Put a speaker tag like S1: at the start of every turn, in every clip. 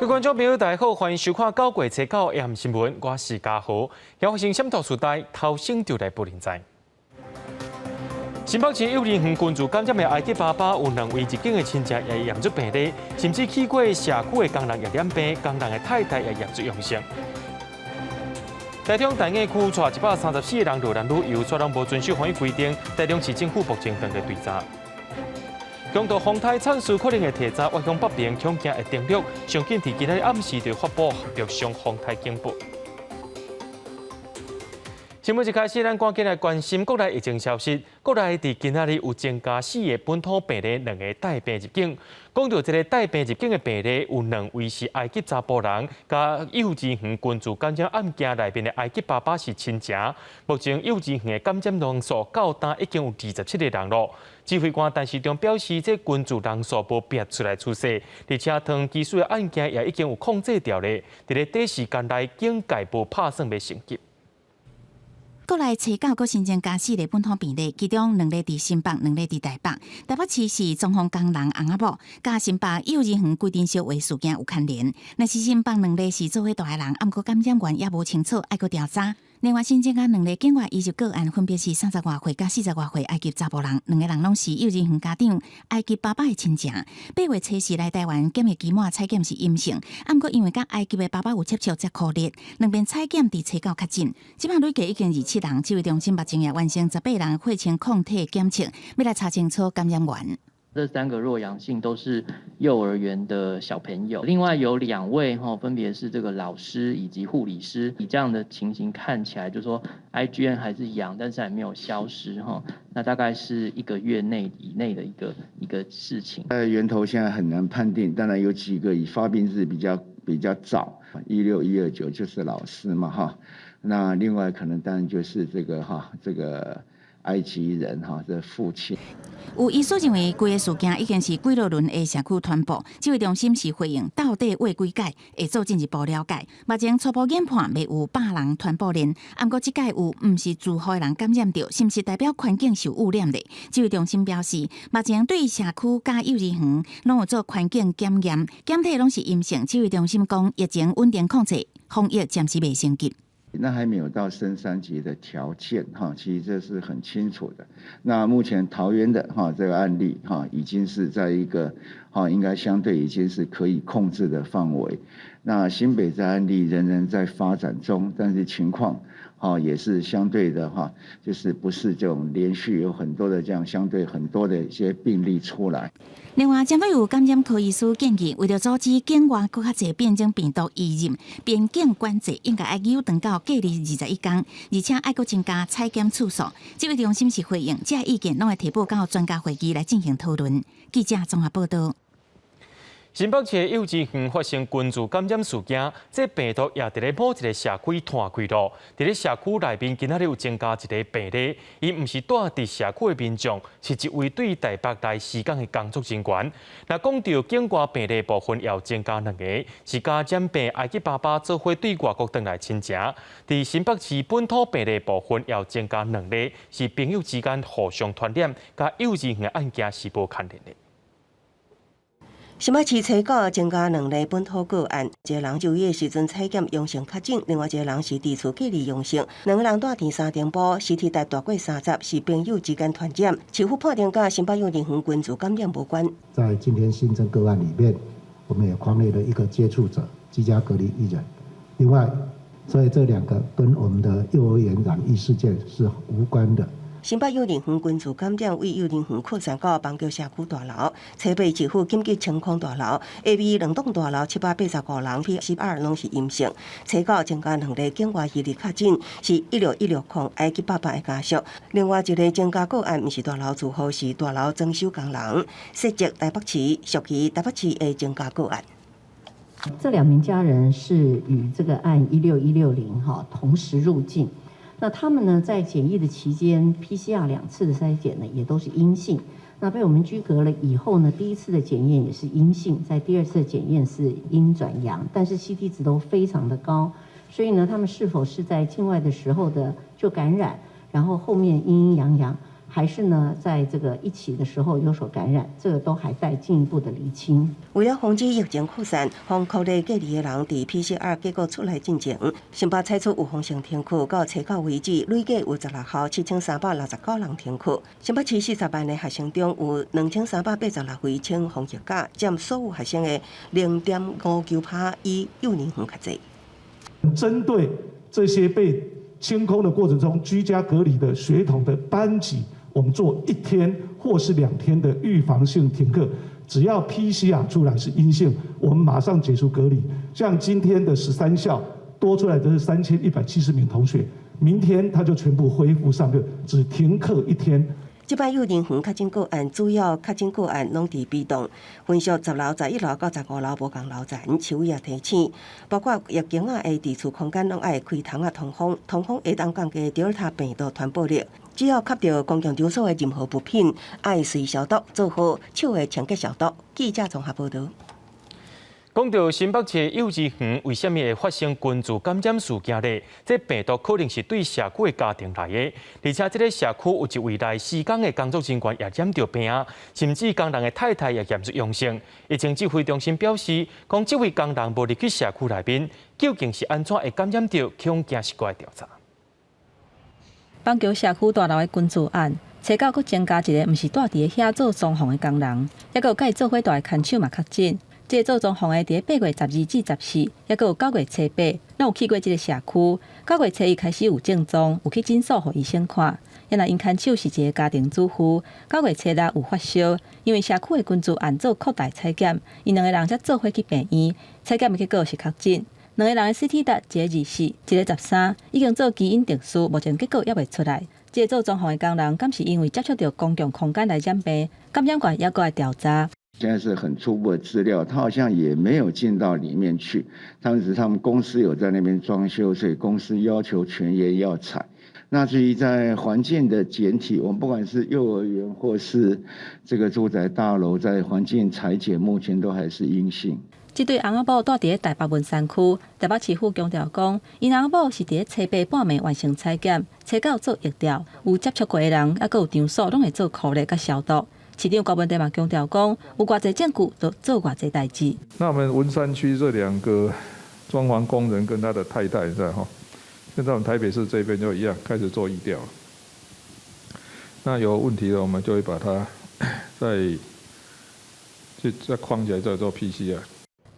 S1: 觀眾朋友，大家好，歡迎收看九月初九 AM 新聞，我是嘉豪。發生啥物大事代，頭先就來報您知。新北市幼兒園群聚感染的埃及爸爸有兩位入境的親戚也驗出病例，甚至去過社區的工人也染病，工人的太太也驗出陽性。台中大雅區帶134個人落南旅遊，卻攏無遵守防疫規定，台中市政府目前正在追查。強盜風颱燦斯可能會提早越向北邊，恐驚會登陸，上緊佇今仔日暗時就發布陸上風颱警報。新聞一開始，咱趕緊來關心國內疫情消息。國內佇今仔日有增加四個本土病例，兩个帶病入境。講到這个帶病入境的病例，有兩位是埃及查埔人，佮幼稚園群聚感染案件內面的埃及爸爸是親情。目前幼稚園的感染人數到今已經有27個人囉。指揮官陳時中表示，這群聚人數無逼出來趨勢，而且長期數的案件也已經有控制牢咧。佇咧短時間內，警戒無拍算欲升級。
S2: 國內初九閣新增加四例本土病例，其中兩例佇新北，兩例佇台北。台北市是裝潢工人翁仔某，佮新北幼兒園規陣燒話事件有牽連。若是新北兩例是做伙蹛的人，毋過感染源猶無清楚，愛閣調查。另外新增加兩例境外移入個案，分別是30外歲佮40外歲埃及查埔人，兩個人攏是幼稚園家長，埃及爸爸的親情。8月初四來台灣檢疫期滿採檢是陰性，毋過因為佮埃及的爸爸有接觸才確認，兩邊採檢佇初九確診。這擺累計已經27人，指揮中心目前也完成18人血清抗體檢測，欲來查清楚感染源。
S3: 這三個弱陽性都是幼兒園的小朋友，另外有兩位哈，分別是這個老師以及護理師。以這樣的情形看起來，就是說 IgM 還是陽，但是還沒有消失哈。那大概是一個月內以內的一個事情。
S4: 在源頭現在很難判定，當然有幾個以發病日比較早，16129就是老師嘛哈。那另外可能當然就是這個哈這個埃及人哈這父親。
S2: 有醫師認為，規个事件已經是幾落輪的社區傳播，指揮中心是回應到底話幾擺，會做進一步了解。目前初步研判未有百人傳播鏈，毋過這擺有毋是住戶的人感染著，是毋是代表環境受污染咧？指揮中心表示，目前對社區佮幼兒園攏有做環境檢驗，檢體攏是陰性。指揮中心講，疫情穩定控制，防疫暫時未升級。
S4: 那還沒有到升三級的條件哈，其實這是很清楚的。那目前桃園的哈這個案例哈，已經是在一個哈應該相對已經是可以控制的範圍。那新北這案例仍然在發展中，但是情況哈也是相對的哈，就是不是這種連續有很多的這樣相對很多的一些病例出來。
S2: 另外，針對有感染科醫師建議，為著阻止境外閣較濟變種病毒移入，邊境管制應該愛延長到隔離21天，而且愛閣增加採檢次數。指揮中心是回應，這意見攏會提報到專家會議來進行討論。記者綜合報道。
S1: 新北市幼稚園發生群聚感染事件，這病毒也佇咧某一个社區湠開囉。佇咧社區內面，今仔日有增加一个病例，伊毋是住佇社區的民眾，是一位對台北來施工的工作人員。若講著境外病例部分，也有增加兩个，是佮染病埃及爸爸做伙對外國轉來親情。佇新北市本土病例部分，也有增加兩例，是朋友之間互相傳染，佮幼稚園的案件是無牽連的。
S5: 新北市初九增加兩例本土個案，一个人就醫的時陣採檢陽性確診，另外一個人是佇厝隔離陽性。兩个人蹛佇三重埔，CT 值大過30，是朋友之間傳染，市府判定佮新北幼兒園群聚感染無關。
S6: 在今天新增個案裡面，我們也匡列了一個接觸者，居家隔離一人。另外，所以這兩個跟我們的幼兒園染疫事件是無關的。
S5: 新北幼兒園群聚感染為幼兒園擴散到板橋社區大樓，初八市府緊急清空大樓，下暝兩棟大樓785人 PCR 攏是陰性。初九增加兩例境外移入確診，是16160埃及爸爸的家屬。另外一个增加個案，毋是大樓住戶，是大樓裝修工人。涉及台北市，屬於台北市的增加個案。
S7: 這兩名家人是與這個案16160哈同時入境。那他們呢，在檢疫的期間，PCR 兩次的篩檢呢，也都是陰性。那被我們居隔了以後呢，第一次的檢驗也是陰性，在第二次的檢驗是陰轉陽，但是 CT 值都非常的高。所以呢，他們是否是在境外的時候的就感染，然後後面陰陰陽陽，還是呢，在這個一起的時候有所感染，這個都還待進一步的釐清。
S5: 為了防止疫情擴散，予匡列隔離的人佇 PCR 結果出來進前，新北採取預防性停課到初九為止，累計有16校7369人停課。新北市40萬个學生中有2386位請防疫假，佔所有學生的0.59%，比幼兒園較濟。
S8: 針對這些被清空的過程中居家隔離的學童的班級，我們做一天或是2天的預防性停課，只要 PCR 出來是陰性，我們馬上解除隔離。像今天的13校多出來的是3170名同學，明天他就全部恢復上課，只停課一天。
S5: 這擺幼兒園確診個案，主要確診個案攏佇 B 棟，分屬10樓、11樓到15樓無仝樓層。市委也提醒，包括疫情仔的佇厝空間攏愛開窗仔通風，通風會當降低德爾塔病毒傳播力。只要吸著公共場所的任何物品，愛隨消毒，做好手的清潔消毒。記者綜合報導。
S1: 講到新北市幼稚園為啥物會發生群聚感染事件呢？這病毒可能是對社區的家庭來的，而且這个社區有一位來施工的工作人員也染著病啊，甚至工人的太太也驗出陽性。疫情指揮中心表示，講這位工人無入去社區內面，究竟是按怎會感染著，恐驚是閣愛調查。
S9: 板橋社區大樓的群聚案，初九閣增加一个，毋是蹛佇咧遐做裝潢的工人，抑閣有佮伊做伙蹛的牽手嘛確診。這个做裝潢的佇咧8月12至14，抑閣有9月初8，攏有去過這个社區。9月初一開始有症狀，有去診所予醫生看。啊若𪜶牽手是一个家庭主婦，9月初六有發燒，因為社區的群聚案做擴大採檢，𪜶兩个人才做伙去病院，採檢的結果是確診。兩個人的 CT 值，一個24，一個13，已經做基因定序，目前結果猶未出來。這個做裝潢的工人，敢是因為接觸著公共空間來染病，感染源猶閣愛調查。
S4: 現在是很初步的資料，他好像也沒有進到裡面去。他們只是他們公司有在那邊裝修，所以公司要求全員要採。那至於在環境的檢體，我們不管是幼兒園或是這個住宅大樓，在環境採檢目前都還是陰性。
S9: 這對翁仔某蹛佇咧台北文山區，台北市府強調講，𪜶翁仔某是佇咧初八半暝完成採檢，初九做疫調，有接觸過的人，抑閣有場所攏會做匡列佮消毒。市長郭文達嘛強調講，有偌濟證據就做偌濟代誌。
S10: 那我們文山區這兩個裝潢工人跟他的太太在哈，現在我們台北市這邊就一樣開始做疫調。那有問題的，我們就會把它再框起來，再做 PCR。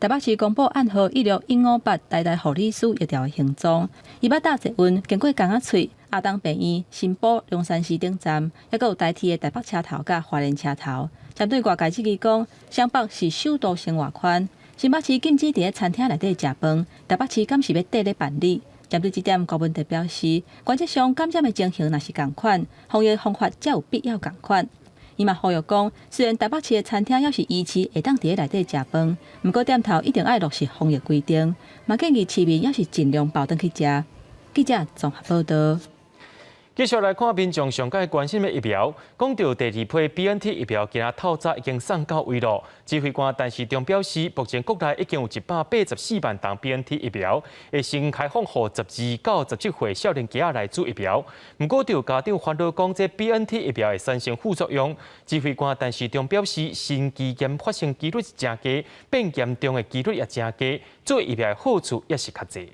S9: 台北市公布案號16158台大護理師疫調的行蹤，伊捌搭捷運經過江仔翠、阿東病院、新埔、龍山寺頂站，抑閣有台鐵的台北車頭佮花蓮車頭。針對外界質疑講，雙北是首都生活圈，新北市禁止佇咧餐廳內底食飯，台北市敢是欲綴咧辦理？針對這點，郭文達表示，原則上感染的情形若是仝款，防疫方法才有必要仝款。伊嘛呼籲講，雖然台北市的餐廳猶是維持會當佇咧內底食飯，毋過店頭一定愛落實防疫規定，嘛建議市民猶是盡量包轉去食。記者綜合報導。
S1: 繼續來看民眾上蓋關心的疫苗，講著第二批 BNT 疫苗，今仔透早已經送到位囉。指揮官陳時中表示，目前國內已經有184萬筒 BNT 疫苗，會先開放予12到17歲少年囝仔來注疫苗。毋過，就有家長煩惱講，這 BNT 疫苗會產生副作用。指揮官陳時中表示，心肌炎發生幾率誠低，變嚴重的幾率也誠低，注疫苗的好處也是較濟。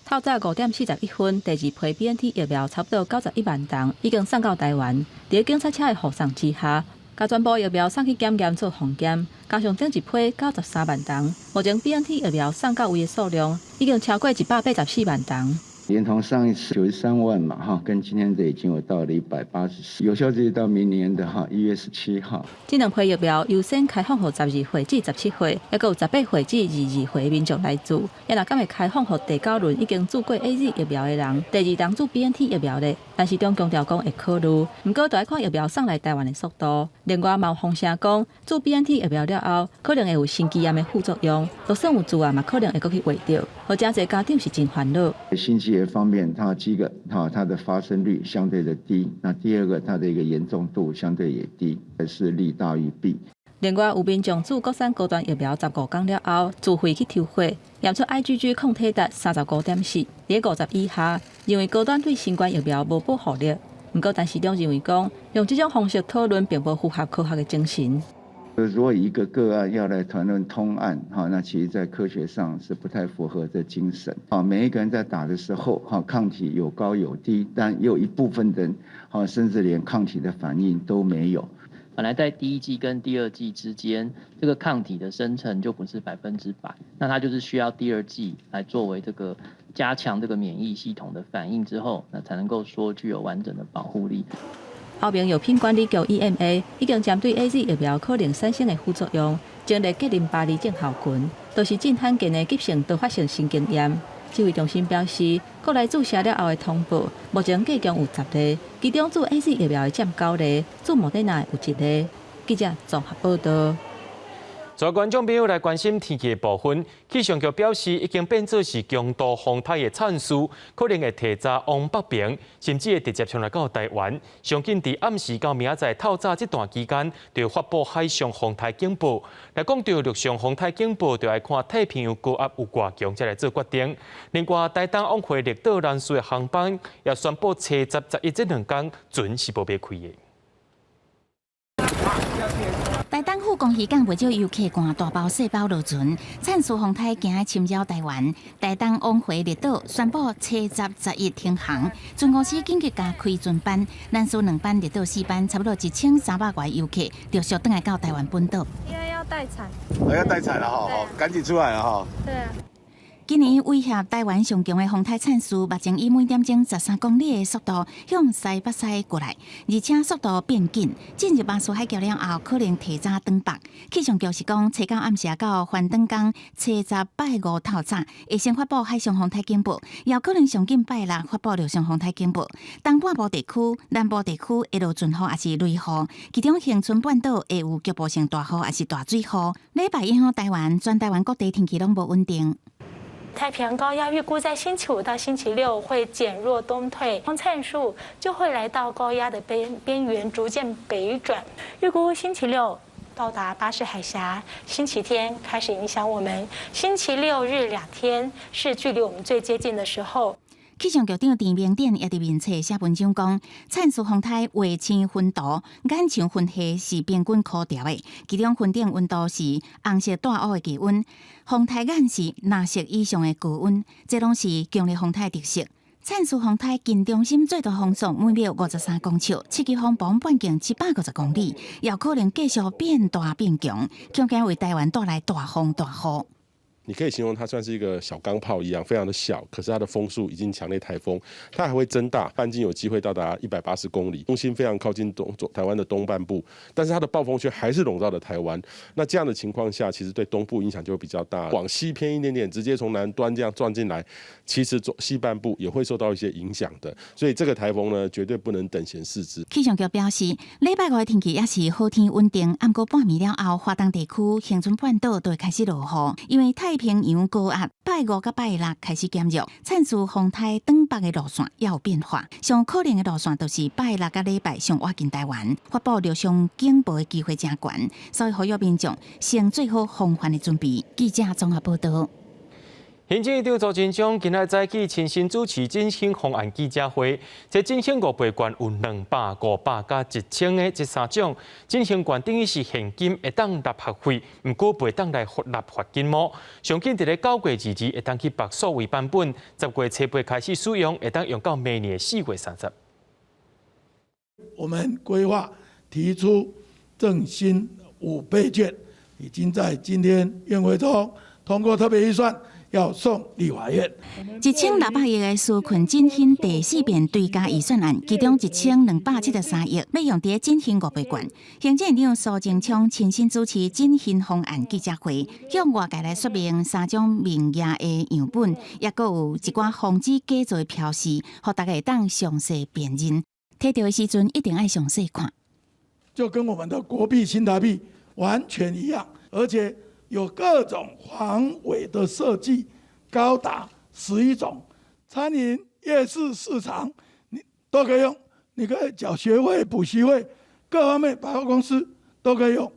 S9: 透早5點41分，第二批 BNT 疫苗差不多91萬筒已經送到台灣。佇警察車的護送之下，共全部疫苗送去檢驗做封檢，加上頂一批93萬筒，目前 BNT 疫苗送到位的數量已經超過184萬筒。
S4: 連同上一次93萬嘛，哈，跟今天這已經有到了184，有效期到明年的哈1月17號。
S9: 這兩批疫苗優先開放予12歲至17歲，抑閣有18歲至22歲民眾來注。抑若敢會開放予第九輪已經注過 AZ 疫苗的人，第二筒注 BNT 疫苗咧？陳時中強調講會考慮，毋過著愛看疫苗送來台灣的速度。另外嘛有風聲講，注 BNT 疫苗了後，可能會有心肌炎的副作用，就算有注啊，嘛可能會閣去畫著，予誠濟家長是真煩惱。
S4: 心肌炎方面，它這個哈，它的發生率相對的低。那第二個，它的一個嚴重度相對也低，還是利大於弊。
S9: 另外，有民眾注國產高端疫苗15工了後，自費去抽血，驗出 IgG 抗體達35.4，佇咧50以下，認為高端對新冠疫苗無保護力。毋過，陳市長認為講，用這種方式討論並無符合科學的精神。
S4: 如果一個個案要來談論通案，哈，那其實在科學上是不太符合這精神。啊，每一個人在打的時候，哈，抗體有高有低，但有一部分人，哈，甚至連抗體的反應都沒有。
S3: 本來在第一劑跟第二劑之間，這個抗體的生成就不是100%，那它就是需要第二劑來作為這個加強這個免疫系統的反應之後，那才能夠說具有完整的保護力。
S9: 歐盟藥品管理局 EMA 已經針對 AZ 疫苗可能產生的副作用，成立格林巴利症候群，就是真罕見的急性多發性神經炎。指揮中心表示，國內注射了後的通報，目前計共有10例，其中注 AZ 疫苗的佔9例，注莫德納的有1例。記者綜合報道。
S1: 在觀眾朋友來關心天氣的部分，氣象局表示已經變做是強度風颱的燦樹，可能會提早往北邊，甚至會直接衝來到台灣。上緊佇暗時到明仔載透早這段期間，就發布海上風颱警報。來講著陸上風颱警報，就愛看太平洋高壓有偌強，才來做決定。另外，台東往回綠島蘭嶼的航班也宣布，初十、十一這兩工船是無欲開的。
S2: 台東富岡漁港袂少遊客趕大包細包落船，燦樹風颱驚侵擾台灣。台東往回綠島宣布初十、十一停航，船公司緊急加開船班，蘭嶼兩班，綠島四班，差不多1300外遊客陸續轉來到台灣本島。
S11: 因為要待產，
S12: 要待產了哈，趕緊出來了哈。
S11: 對啊。
S2: 今年威脅台灣上強的風颱燦樹，目前以每點鐘13公里的速度向西北西過來，而且速度變緊。進入巴士海峽了後，可能提早轉北。氣象局是講，初九暗時到環轉工初十拜五透早，會先發布海上風颱警報，也可能上緊拜六發布陸上風颱警報。東半部地區、南部地區會落陣雨抑是雷雨，其中恆春半島會有局部性大雨抑是大水雨。禮拜影響台灣，全台灣各地天氣攏無穩定。
S11: 太平洋高壓預估在星期五到星期六會減弱東退，風燦樹就會來到高壓的邊緣，逐漸北轉。預估星期六到達巴士海峽，星期天開始影響我們。星期六日兩天是距離我們最接近的時候。
S2: 氣象局長鄭明典也佇面冊寫文章講，燦樹風颱衛星雲圖眼場雲系是平均箍條的，其中雲頂溫度是紅色帶烏的低溫，風颱眼是藍色以上的高溫，這攏是強烈風颱特色。燦樹風颱近中心最大風速每秒53公尺，七級風暴半徑750公里，也可能繼續變大變強，恐驚為台灣帶來大風大雨。
S13: 你可以形容它算是一個小鋼炮一樣，非常的小，可是它的風速已經強烈颱風，它還會增大，半徑有機會到達180公里，中心非常靠近東台灣的東半部，但是它的暴風圈還是籠罩著台灣。那這樣的情況下，其實對東部影響就會比較大。往西偏一點點，直接從南端這樣撞進來，其實中西半部也會受到一些影響的。所以這個颱風呢，絕對不能等閒視之。
S2: 氣象局表示，禮拜五的天氣也是好天穩定，毋過半暝了後，華東地區、恆春半島都會開始落雨，因為太平洋高壓拜五佮拜六開始減弱，燦樹風颱轉北的路線也有變化。上可能的路線就是拜六佮禮拜上倚近台灣，發布陸上警報的機會誠懸，所以呼籲民眾先做好防範的準備。記者綜合報道。
S1: 行政院長蘇貞昌今仔早起親身主持振興方案記者會，這振興五倍券有200、500佮1000个這三種。振興券等於是現金會當納學費，毋過袂當來納罰金喔。上緊佇咧9月22會當去綁數位版本，10月初8開始使用，會當用到明年4月30。
S14: 我們規劃提出振興五倍券，已經在今天院會中通過特別預算。要送立法院。
S2: 1600億的紓困振興第四遍追加預算案，其中1273億欲用佇振興五倍券。行政院長蘇貞昌親身主持振興方案記者會，向外界來說明三種名額的樣本，抑閣有一寡防止假造的標示，予大家會當詳細辨認。提著的時陣一定愛詳細看。
S14: 就跟我們的國幣新台幣完全一樣，而且有各種防偽的設計，高達11種。餐飲、夜市、市場，你都可以用。你可以繳學費、補習費，各方面百貨公司都可以用。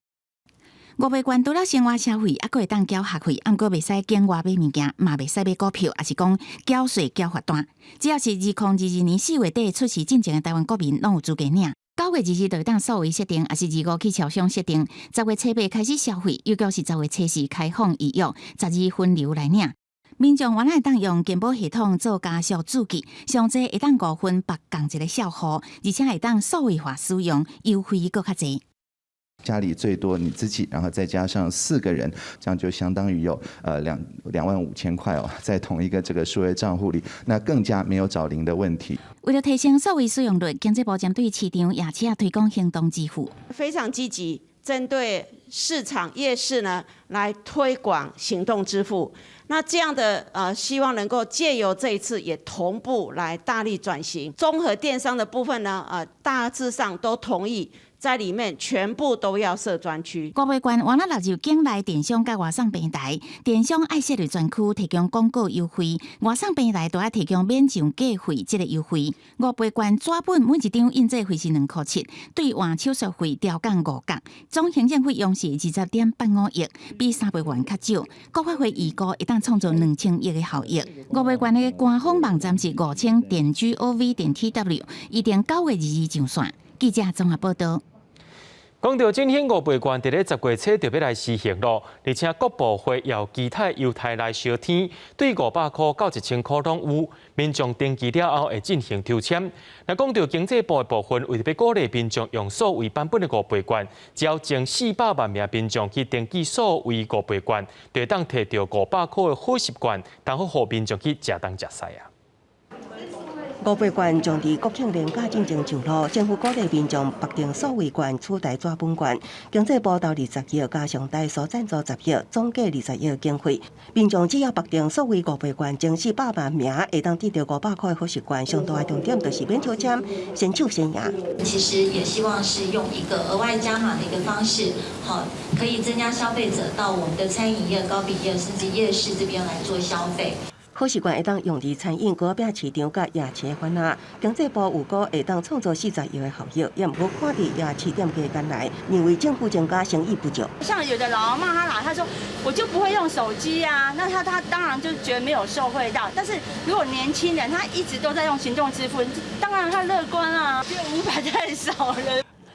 S2: 五倍券除了生活消費，猶閣會當繳學費，毋過袂使境外買物件，嘛袂使買股票，抑是講繳稅繳罰單。只要是2022年4月底出世進前的台灣國民，攏有資格領。9月22就會當數位設定，抑是25去超商設定。10月初八開始消費，尤其是10月初四開放預約，12分流來領。民眾原來會當用健保系統做加速註記，上濟會當5分綁仝一個帳戶，而且會當數位化使用，優惠閣較濟。
S4: 家裡最多你自己，然後再加上四個人，這樣就相當於有25,000塊哦，在同一個這個數位賬戶裡，那更加沒有找零的問題。
S2: 為了提升數位使用率，經濟部針對市場夜市推廣行動支付，
S15: 非常積極針對市場夜市呢來推廣行動支付。那這樣的希望能夠借由這一次也同步來大力轉型，綜合電商的部分呢，大致上都同意。在裡面全部都要設專區。
S2: 五倍券原來納入境內電商佮外送平台，電商愛設立專區提供廣告優惠，外送平台都愛提供免上計費這個優惠。五倍券紙本每一張印製費是2塊7，兌換手續費調降5角，總行政費用是20.85億，比3倍券較少。國發會預估會當創造2000億的效益。五倍券的官方網站是5000.gov.tw，預定9月22上線。記者綜合報道。
S1: 講到振興五倍券，佇咧10月初就欲來施行囉，而且各部會有其他優待來相添，對500塊到1000塊攏有。民眾登記了後會進行抽籤。那講到經濟部的部分，為著欲鼓勵民眾用數位版本的五倍券，只要前400萬名民眾去登記數位五倍券，就會當提著500塊的好食券，當好予民眾去食東食西啊。
S5: 五倍券將佇國慶連假進前上路，政府鼓勵民眾綁定數位券取代紙本券。經濟部投20億，加上台塑贊助10億，總計20億經費。民眾只要綁定數位五倍券，前400萬名會當得著500塊好食券。上大的重點就是免抽籤，先搶先贏。
S16: 其實也希望是用一個額外加碼的一個方式，好，可以增加消費者到我們的餐飲業、糕餅業甚至夜市這邊來做消費。
S5: 好食券會當用佇餐飲、糕餅市場佮夜市販啊。經濟部預估會當創造40億的效益，也毋過看佇夜市店家艱難，認為政府增加誠意不足。
S17: 像有的老阿嬤她來，她說我就不會用手機啊，那他當然就覺得沒有受惠到。但是如果年輕人他一直都在用行動支付，當然他樂觀啊，覺得500太少了。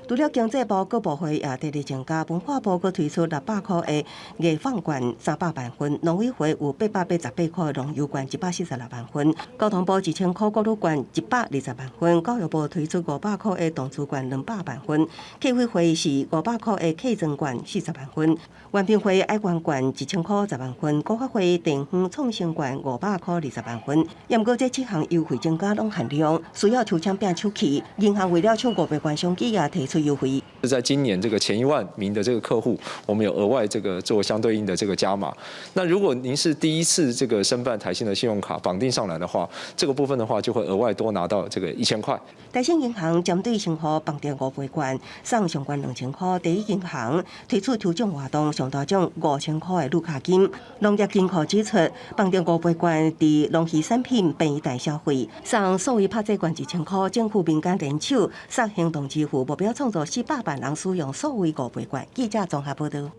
S5: 除了經濟部各部會也致力增加，文化部閣推出600塊的藝放券300萬份，農委會有888塊的農遊券146萬份，交通部1000塊國旅券120萬份，教育部推出500塊的動資券200萬份，客委會是500塊的客莊券40萬份，原民會愛願券1000塊10萬份，國發會地方創生券500塊20萬份。也毋過這七項優惠增加攏限量，需要抽籤拼手氣。銀行為了搶五倍券商機，也提出優惠。
S18: 在今年這個前1萬名的這個客戶，我們有額外這個做相對應的這個加碼。那如果您是第一次這個申辦台新的信用卡綁定上來的話，這個部分的話就會額外多拿到這個1000塊。
S5: 台新銀行針對新戶綁定五倍券，送上懸2000塊。第一銀行推出抽獎活動，上大獎5000塊的禮卡金。農業金庫指出，綁定五倍券佇農漁產品便宜大消費，送數位拍折券1000塊。政府民間聯手，送行動支付目標創造400萬人使用數位五倍券。記者綜合報道。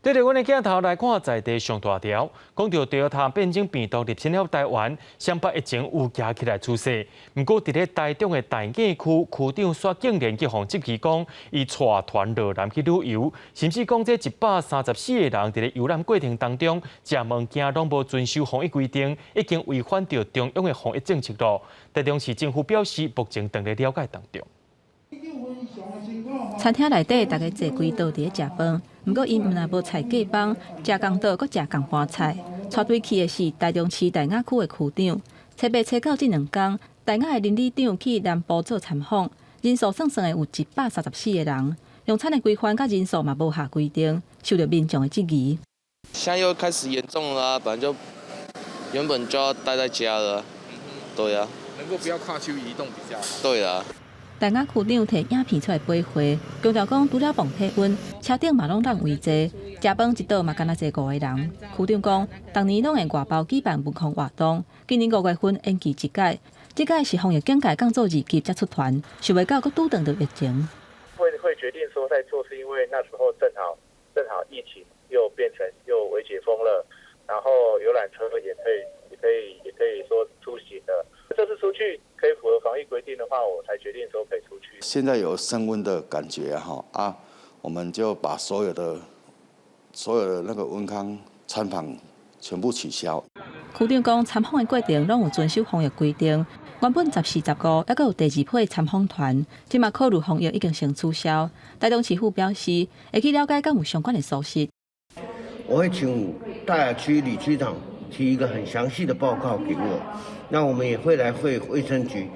S1: 對著阮的鏡頭來看，在地上大條，講著德爾塔變種病毒入侵了台灣，雙北疫情有加起來趨勢。毋過，佇咧台中的大雅區區長煞竟然去予質疑講，伊帶團落南去旅遊，甚至講這134個人佇咧遊覽過程當中，食物件攏無遵守防疫規定，已經違反著中央的防疫政策囉。台中市政府表示，目前正咧了解當中。
S9: 餐廳內底，大家坐規桌佇咧食飯，毋過𪜶毋但無菜隔枋，食仝桌，閣食仝盤菜。帶隊去的是台中市大雅區的區長。初八、初九這兩工，大雅的鄰里長去南部做參訪，人數算算的有134個人。用餐的規範佮人數嘛無下規定，受著民眾的質疑。
S19: 現在又開始嚴重了啊！本來就原本就要待在家了，對啊。
S20: 能夠不要跨區移動比較好。
S19: 對啊。
S9: 大雅區長提影片出來駁話，強調講除了磅體溫，車頂嘛攏讓位坐，食飯一桌嘛干焦坐五個人。區長講，逐年攏會外包舉辦文創活動，今年5月份延期一屆，這屆是防疫警戒降做二級才出團，想袂到閣拄著著疫情。
S21: 會決定說再做，是因為那時候正好正好疫情又變成又微解封了，然後遊覽車也可以，也可以，也可以說出行了。這次出去可以符合防疫規定的話，我才決定說可以出去。
S22: 現在有升溫的感覺哈啊，我們就把所有的那個溫康參訪全部取消。
S9: 區長講，參訪的過程攏有遵守防疫規定。原本14、15，猶閣有第二批參訪團，這馬考慮防疫已經先取消。台中市府表示，會去了解敢有相關的屬實。
S23: 我會請大雅區李區長提一個很詳細的報告給我，那我們也會來會衛生局，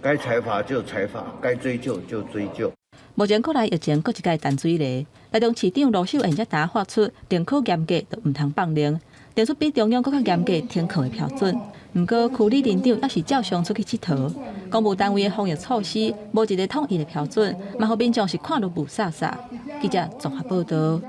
S23: 該裁罰就裁罰，該追究就追究。
S9: 目前國內疫情閣一擺陳水螺，台中市長盧秀燕才剛發出寧可嚴格，都毋通放任，定出比中央閣較嚴格停課的標準。毋過區里林長猶是照常出去𨑨迌，公務單位的防疫措施無一個統一的標準，嘛予民眾是看予霧煞煞。記者綜合報道。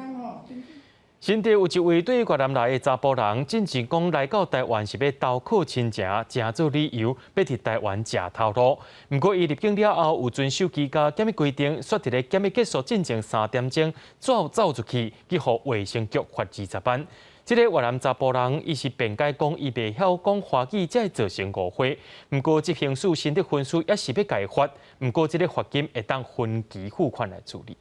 S1: 新竹有一位對越南來的查埔人，進前講來到台灣是欲投靠親情，成做理由，欲佇台灣食頭路。毋過伊入境了後，有遵守居家檢疫規定，煞佇咧檢疫結束進前3點鐘走走出去，去予衛生局罰20萬。這个越南查埔人，伊是辯解講伊袂曉講華語，才會造成誤會。毋過執行處新竹分署猶是欲共伊罰，毋過這个罰金會當分期付款來處理。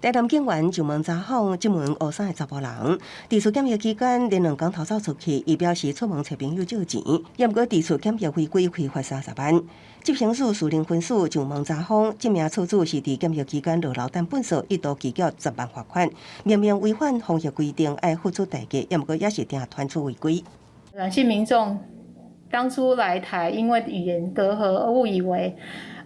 S5: 台南警員上門查訪這名烏衫的查埔人，佇厝檢疫期間連兩工偷走出去，伊表示出門揣朋友借錢，猶毋過佇厝檢疫違規開罰30萬。執行處士林分署上門查訪，這名厝主是佇檢疫期間落樓等糞埽，一度拒繳10萬罰款，明明違反防疫規定，愛付出代價，猶毋過猶是定傳出違規。
S24: 阮姓民眾當初來台，因為語言隔閡而誤以為，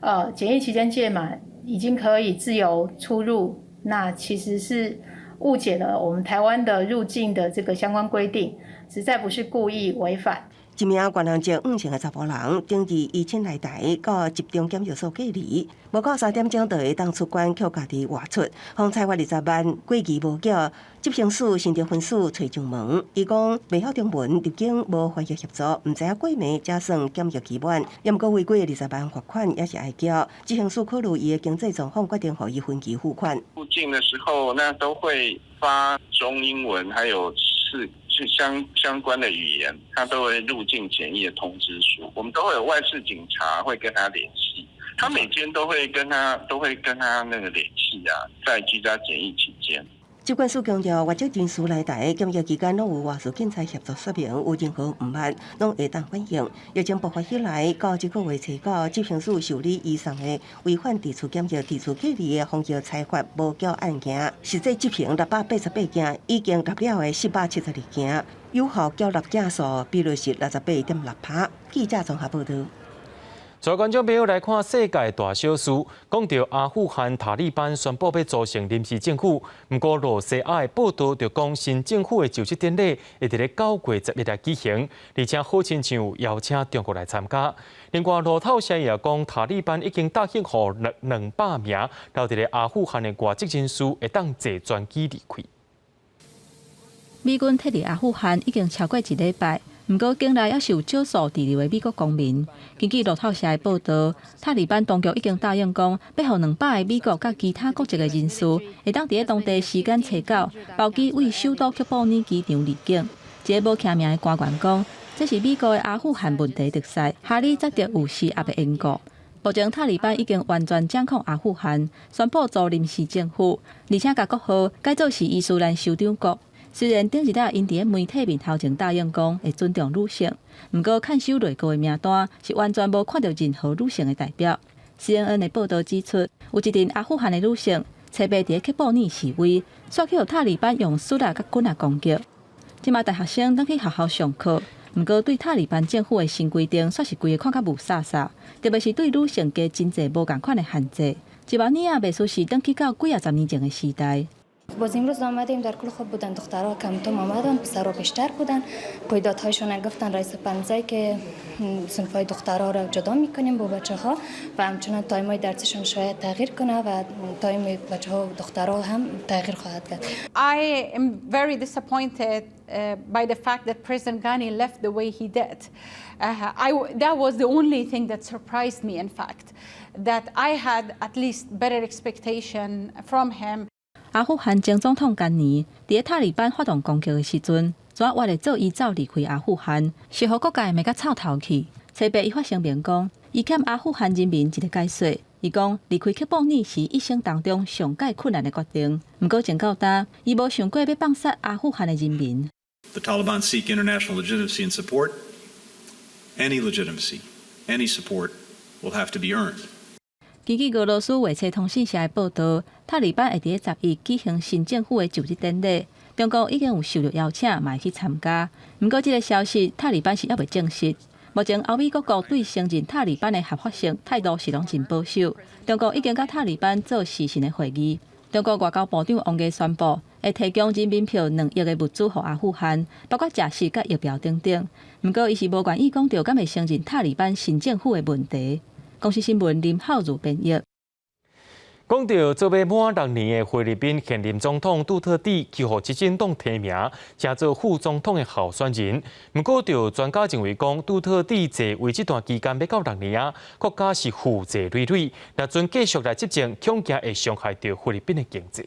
S24: 檢疫期間屆滿已經可以自由出入。那其實是誤解了我們台灣的入境的這個相關規定，實在不是故意違反。
S5: 這名越南籍黃姓的查埔人，登記依親來台，到集中檢疫所隔離，無夠3點鐘就會當出關，卻家己外出，予裁罰20萬，過期無繳。執行處新竹分署揣上門，伊講袂曉中文，入境無翻譯協助，毋知影過暝才算檢疫期滿，猶毋過違規的20萬罰款猶是愛繳。執行處考慮伊的經濟狀況，決定予伊分期付款。
S25: 入境的時候，那都會發中英文，還有是相關的語言，他都會入境檢疫的通知書。我們都會有外事警察會跟他聯繫，他每天都會跟他那個聯繫啊，在居家檢疫期間。
S5: 疾管署強調，外籍人士來台檢疫期間，攏有外事警察協助說明，有任何毋捌，攏會當反映。疫情爆發以來，到這個月初九，執行署受理以上的違反佇厝檢疫、佇厝隔離的防疫裁罰無繳案件，實際執行688件，已經立了的472件，有效繳納件數比率是68.6%。記者綜合報道。
S1: 所以觀眾朋友來看世界大小事，講著阿富汗塔利班宣布欲組成臨時政府，毋過露西亞的報道就講新政府的就職典禮會佇咧9月11來舉行，而且好親像有邀請中國來參加。另外路透社也講塔利班已經答應予200名留佇咧阿富汗的外籍人士會當坐專機離開。
S9: 美軍撤離阿富汗已經超過一禮拜。毋過，境內猶是有少數滯留的美國公民。根據路透社的報道，塔利班當局已經答應講，欲予200个美國佮其他國籍的人士，會當佇咧當地時間初九，包機對首都喀布爾機場離境。一个無記名的官員講，這是美國的阿富汗問題特使哈里扎德有時也袂緣故。目前塔利班已經完全掌控阿富汗，宣布組臨時政府，而且共國號改做是伊斯蘭酋長國。雖然頂一禮𪜶佇咧媒體面頭前答應講會尊重女性，毋過看守內閣的名單是完全無看著任何女性的代表。CNN 的報道指出，有一陣阿富汗的女性初八佇咧喀布爾示威，煞去予塔利班用欶仔佮棍仔攻擊。這馬大學生轉去學校上課，毋過對塔利班政府的新規定，煞是規个看較霧煞煞，特別是對女性加真濟無仝款的限制。這馬爾啊，袂輸是轉去到幾仔十年前的時代。
S26: باز امروز آمدیم در کل خوب بودن دخترها کمتر آمدن پسرها بیشتر بودن قیودات‌هایشان گفتن رئیس پوهنځی که صنف های دخترها را جدا میکنیم با بچه ها و همچنان تایم های درسشون شاید تغییر کنه و تایم بچه ها و دخترها هم تغییر خواهد کرد.
S27: I am very disappointed by the fact that President Ghani left the way he did. That was the only thing that surprised me, in fact, that I had at least better expectation from him.
S9: 阿富汗前總統甘尼佇咧塔利班發動攻擊的時陣，怎活會做伊走離開阿富汗，是予各界罵甲臭頭去。初八伊發聲明講，伊欠阿富汗人民一个解釋。伊講離開喀布爾是一生當中上蓋困難的決定。毋過前到今，伊無想過欲放殺阿富汗的人民。
S3: The Taliban seek international legitimacy and support. Any legitimacy, any support will have to be earned.
S9: 根據俄羅斯衛星通訊社的報道，塔利班會佇咧11舉行新政府的就職典禮，中國已經有受著邀請，嘛會去參加。毋過，這个消息塔利班是猶未證實。目前歐美各國對承認塔利班的合法性態度是攏真保守。中國已經佮塔利班做視訊的會議。中國外交部長王毅宣布，會提供人民幣2億的物資予阿富汗，包括食食佮疫苗等等。毋過，伊是無願意講著敢會承認塔利班新政府的問題。公視新聞林浩如編譯。
S1: 講到做欲滿六年的菲律賓現任總統杜特蒂，予執政黨提名，成做副總統的候選人。毋過，就專家認為講，杜特蒂在位這段期間欲到六年啊，國家是負債累累，若陣繼續來執政，恐驚會傷害著菲律賓的經濟。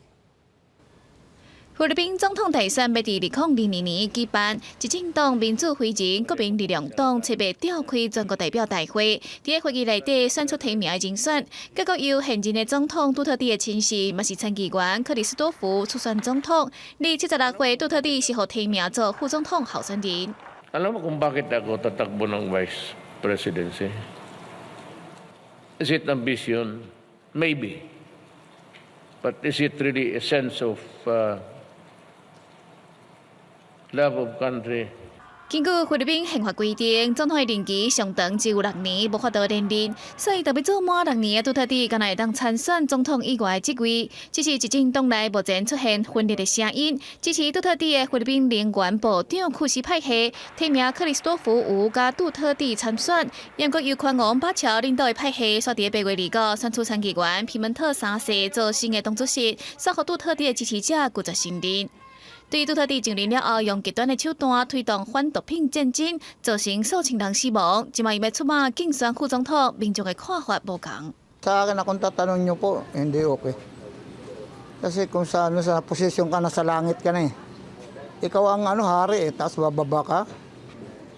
S2: 菲律賓總統大選欲佇2022年舉辦，執政黨民主輝人國民力量黨七八召開全國代表大會，佇個會議內底選出提名的人選，結果由現任的總統杜特蒂的親信，嘛是參議員克里斯多夫出選總統。佇76歲杜特蒂是予提名做副總統候選人。
S6: Alam mo kung bakit ako tatakbo ng vice presidency? Is it ambition? Maybe. But is it really a sense of love of country?
S2: 根據菲律賓憲法規定，總統的任期上長只有六年，無法度連任，所以欲做滿六年的杜特蒂，敢若會當參選總統以外的職位。只是執政黨內目前出現分裂的聲音，支持杜特蒂的菲律賓能源部長庫斯派系提名克里斯多夫吳佮杜特蒂參選，毋過由寬王巴喬領導的派系，煞佇8月29選出參議員皮門特三世做新的黨主席，煞予杜特蒂的支持者拒絕承認。對杜特蒂上任了後，用極端的手段推動反毒品戰爭，造成數千人死亡。這擺伊欲出馬競選副總統，民眾的看法無仝。
S7: Sa akin, kung tatanong niyo po, hindi okay. Kasi kung sa ano sa posisyon ka, nasa langit ka na eh. Ikaw ang ano hari eh, tapos bababa ka.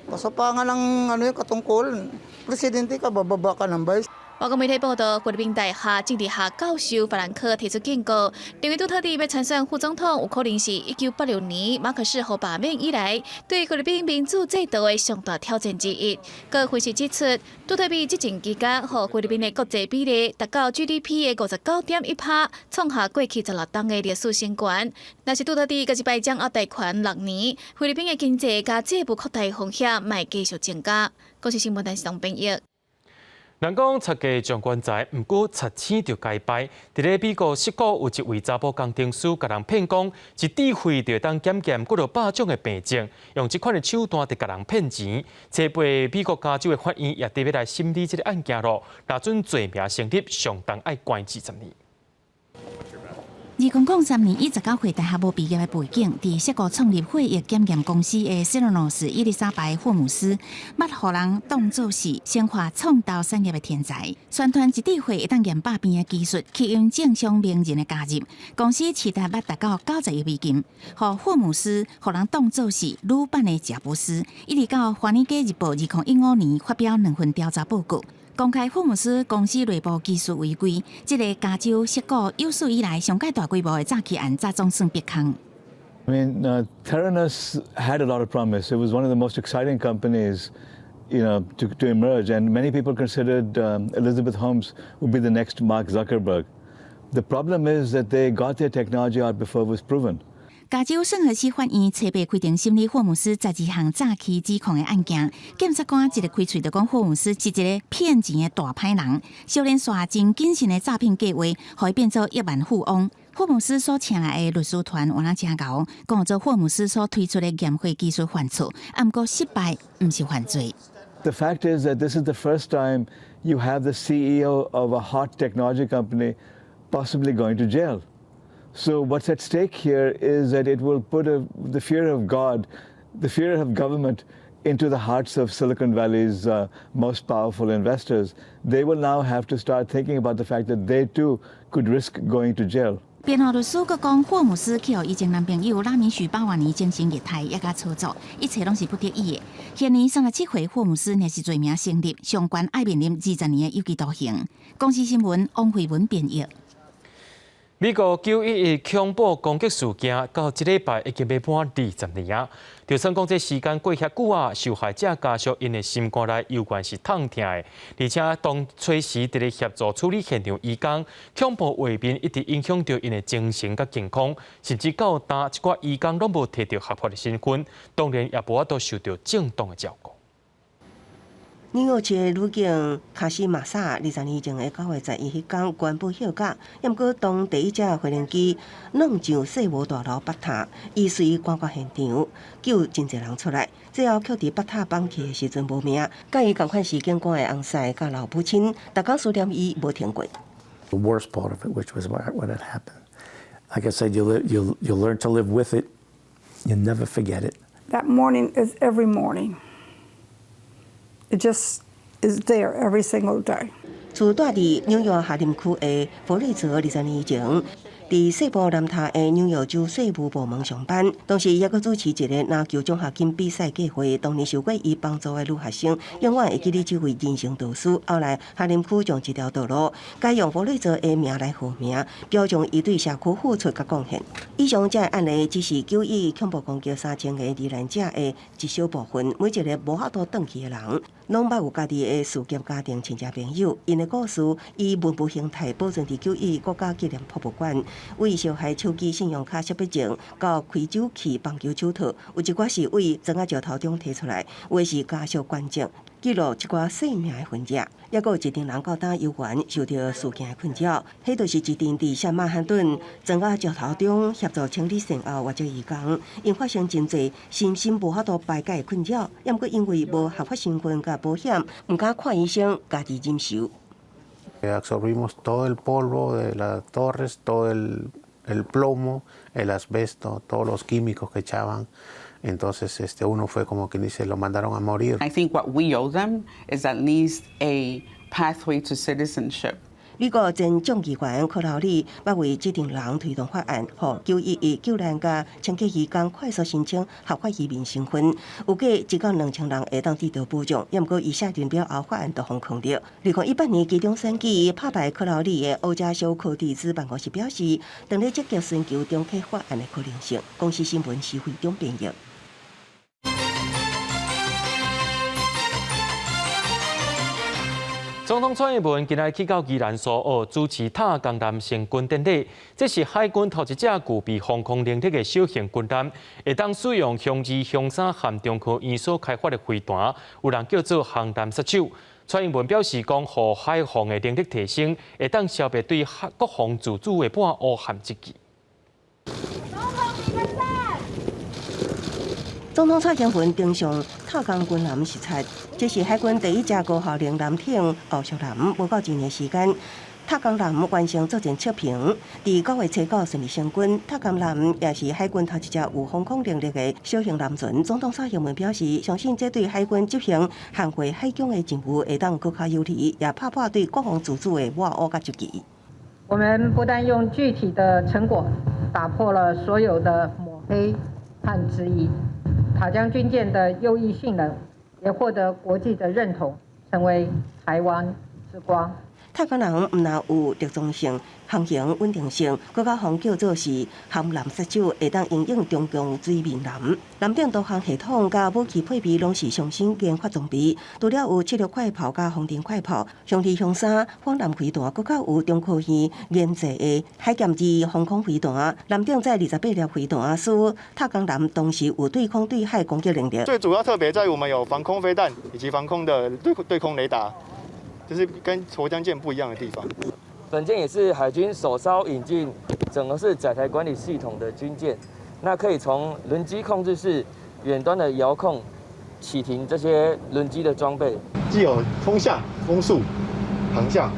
S7: Kasapangan ng ano yung katungkulan. Presidente ka, bababa ka ng vice.
S2: 外國媒體報道，菲律賓大學政治學教授法蘭克提出警告，認為杜特蒂欲參選副總統，有可能是1986年馬可仕予罷免以來，對菲律賓民主制度的上大挑戰之一。閣分析指出，杜特蒂執政期間，予菲律賓的國債比例達到 GDP 的59.1%，創下過去16冬的歷史新高。若是杜特蒂閣一擺掌握大權六年，菲律賓的經濟佮債務擴大風險，嘛會繼續增加。公視新聞電視編譯。
S1: 人講賊家將棺材，毋過賊星就該敗。佇咧美國矽谷有一位查埔工程師，共人騙講，一智慧就會當檢驗幾落百種的病症，用這款的手段佇共人騙錢。初八美國加州的法院也欲來審理這个案件囉，若準罪名成立，上重愛關20年。
S2: 2003年，以19歲大學無畢業的背景，佇矽谷創立血液檢驗公司的塞羅諾斯伊麗莎白霍姆斯，捌予人當做是生化創投產業的天才。宣傳一滴血會當驗百病的技術，吸引政商名人的加入。公司市值捌達到90億美金，予霍姆斯予人當做是女版的賈伯斯。一直到《華爾街日報》2015年發表兩份調查報告，公開霍姆斯公司內部技術違規，這个加州矽谷有史以來上蓋大規模的詐欺案，才總算逼空。
S8: I mean, Theranos had a lot of promise. It was one of the most exciting companies to emerge, and many people considered Elizabeth Holmes would be the next Mark Zuckerberg. The problem is that they got their technology out before it was proven.
S2: 加州聖荷西法院初八開庭審理霍姆斯12項詐欺指控的案件，檢察官一个開喙就講霍姆斯是一个騙錢的大歹人，小連紲真謹慎的詐騙計劃，予伊變做億萬富翁。霍姆斯所請來的律師團有哪真𠢕，講做霍姆斯所推出的驗血技術犯錯，毋過失敗毋是犯罪。
S8: The fact is that this is the first time you have the CEO of a hot technology company possibly going to jail. So what's at stake here is that it will put the fear of God, the fear of government into the hearts of Silicon Valley's most powerful investors. They will now have to start thinking about the fact that they too could risk going to jail.
S2: 辯護律師閣講，霍姆斯去予伊前男朋友拉米許巴瓦尼精神虐待，抑佮操作，一切攏是不得已的。現年37歲，霍姆斯若是罪名成立，上懸愛面臨20年的有期徒刑。公視新聞王慧文編譯。
S1: 美國911恐怖攻擊事件到這禮拜已經欲滿20年啊！就算講這時間過遐久啊，受害者家屬𪜶的心肝內猶原是痛疼的，而且當初時佇咧協助處理現場移工，恐怖畫面一直影響著𪜶的精神佮健康，甚至到今這寡移工攏無提著合法的身份，當然也無法度受著正當的照顧。
S5: 紐約市的女警卡西馬薩20年前的9月11彼工宣布休假，毋過當第一架飛行機攏上世貿大樓北塔，伊隨趕到現場救真濟人出來，最後卻佇北塔放氣的時陣無命。佮伊仝款是警官的翁婿佮老母親，逐工思念伊無停過。
S4: The worst part of it, which was when it happened. Like I said, you learn to live with it. You never forget it.
S10: That morning is every morning. It just is there every single day.
S5: 厝蹛佇紐約哈林區的弗瑞澤20年前，佇世貿南塔的紐約州稅務部門上班，當時猶閣主持一个籃球獎學金比賽計劃。當年受過伊幫助的女學生，永遠會記得這位人生導師。後來，哈林區將這條道路改用弗瑞澤的名來號名，表彰伊對社區付出佮貢獻。以上這个案例只是911恐怖攻擊3000個罹難者的一小部分，每一个無法度轉去的人，攏捌有家己的事業、家庭、親戚朋友，𪜶的故事以文物形態保存佇911國家紀念博物館。為受害手機、信用卡識別證到開酒器、棒球手套，有一寡是為磚仔石頭中提出來，有的是家屬捐贈，記錄這寡生命的痕跡。抑閣有一陣人到今猶原受著事件的困擾，彼就是一陣佇聖曼哈頓磚仔石頭中協助清理善後外籍移工，𪜶發生真濟身心無法度排解的困擾，抑毋過因為無合法身份佮保險，毋敢看醫生，家己忍受。
S11: Absorbimos todo el polvo de las torres, todo el plomo, el asbesto, todos los químicos que echaban. Entonces, uno fue como quien dice, lo mandaron a morir.
S12: I think what we owe them is at least a pathway to citizenship.
S5: 美國前眾議員克勞利捌為這陣人推動法案，予911救難佮清潔移工快速申請合法移民身份，預計1到2000人會當得到保障。抑毋過伊卸任了後，法案就予囥著。2018年期中選舉拍敗克勞利的歐加修柯蒂茲辦公室表示，正咧積極尋求重啟法案的可能性。公視新聞施惠中編譯。
S1: 總統蔡英文今日去到宜蘭蘇澳主持塔江艦成軍典禮，這是海軍頭一隻具備防空能力的小型軍艦，會當使用雄二、雄三和中科院所開發的飛彈，有人叫做航彈殺手。蔡英文表示講，予海防的能力提升，會當消滅對國防自主的半烏函之舉。
S5: 總統蔡英文登上塔江軍艦視察，這是海軍第一隻高效能艦艇奧速艦。無夠一年時間，塔江艦完成作戰測評，佇9月初9順利成軍。塔江艦也是海軍頭一隻有防空能力的小型艦船。總統蔡英文表示，相信這對海軍執行捍衛海疆的任務會當閣較有利，也拍破對國防自主的抹烏佮質疑。
S13: 我們不但用具體的成果打破了所有的抹黑和質疑。塔江軍艦的優異性能也獲得國際的認同，成為台灣之光。
S5: 塔江艦毋但有特裝性、航行穩定性，閣較予人叫做是航艦殺手，會當應用中共水面艦。艦頂導航系統佮武器配備攏是上新研發裝備，除了有七六快炮佮風塵快炮、雄二、雄三反艦飛彈，閣較有中科院研製的海劍二防空飛彈。艦頂載28粒飛彈，使塔江艦同時有對空對海攻擊能力。
S14: 最主要特別在於我們有防空飛彈以及防空的對空雷達。就是跟沱江艦不一樣的地方。
S15: 本艦也是海軍首艘引進整合式載台管理系統的軍艦，那可以從輪機控制室遠端的遙控啟停這些輪機的裝備。
S14: 既有風向、風速、航向。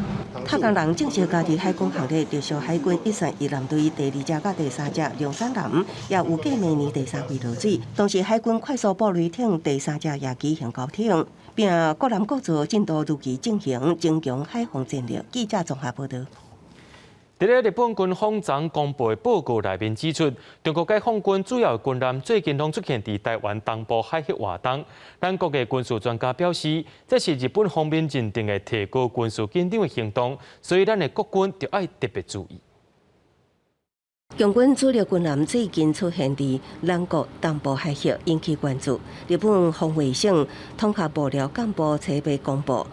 S5: 塔江艦正式加入海軍行列，直屬海軍131艦隊第二隻佮第三隻龍山艦，也預計明年第三季落水。同時，海軍快速布雷艇第三隻夜機型高艇，並各艦各造進度如期進行，增強海防戰力。記者綜合報導。
S1: 佇咧日本軍方昨公布的報告內面指出，中國解放軍主要軍艦最近攏出現佇台灣東部海域活動。咱國的軍事專家表示，這是日本方面認定的提高軍事緊張的行動，所以咱的國軍著愛特別注意。
S5: 共軍主力軍艦最近出現佇咱國東部海域，引起關注。日本防衛省統合幕僚幹部初八公布，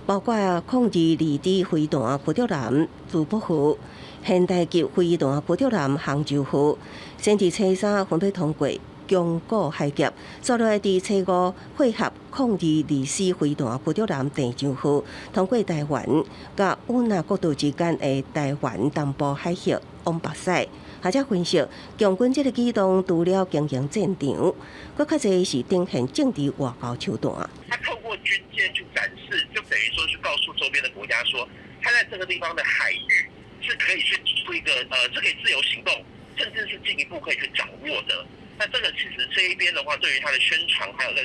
S5: 包括空二二 D 飛彈驅逐艦筑波號、現代級飛彈驅逐艦杭州號，先佇初三分別通過宮古海峽，煞落來佇初五會合空224飛彈驅逐艦鄭州號，通過台灣佮與那國島之間的台灣東部海域往北駛。學者分析，共軍這个舉動除了經營戰場，閣較濟是展現政治外交手段。
S16: 他透過軍艦去展示，就等於說是告訴周邊的國家說，他在這個地方的海域是可以去做一個，是可以自由行動，甚至是進一步可以去掌握的。那這個其實這一邊的話，對於他的宣傳，還有在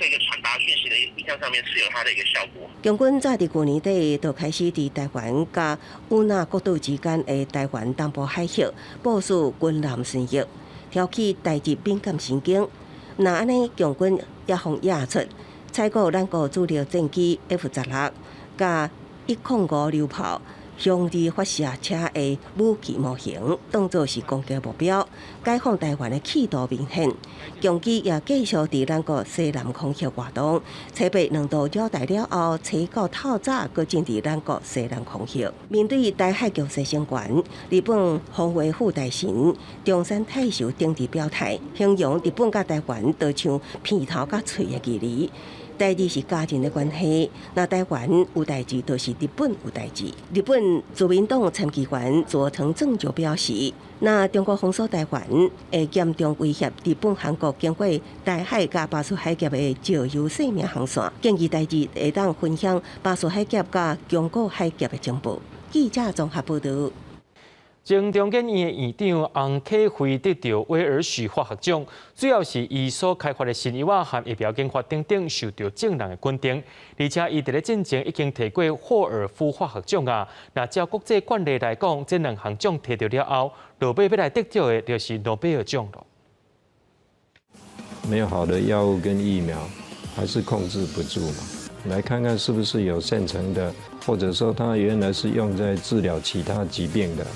S16: 這個傳達訊息的意向上面，是有它的一個效果。
S5: 共軍早佇舊年底就開始佇台灣佮與那國島之間的台灣東部海域部署軍艦巡弋，挑起台日敏感神經。若按呢，共軍也予掖出採購咱國主力戰機 F-16佮105榴炮。雄二發射車的武器模型，當作是攻擊目標，解放台灣的企圖明顯。共機也繼續佇咱國西南空域活動，初八兩度繞台了後，初九透早閣進佇咱國西南空域。面對台海局勢升懸，日本防衛副大臣中山泰秀頂日表態，形容日本佮台灣就像鼻頭佮喙的距離。台日是家人的關係，若台灣有代誌，就是日本有代誌。日本自民黨參議員佐藤正久表示，若中國封鎖台灣，會嚴重威脅日本、韓國經過台海佮巴士海峽的石油生命航線，建議台日會當分享巴士海峽佮宮古海峽的情報。記者綜合報導。
S1: 前中研院的院長翁啟惠得著威爾許化學獎，主要是伊所開發的新藥仔和疫苗研發等等受著眾人的肯定。而且伊佇咧進前已經提過霍爾夫化學獎啊。若照國際慣例來講，這兩項獎提著了後，落尾欲來得著的就是諾貝爾獎囉。
S17: 沒有好的藥物跟疫苗，還是控制不住嘛？來看看是不是有現成的，或者說它原來是用在治療其他疾病的。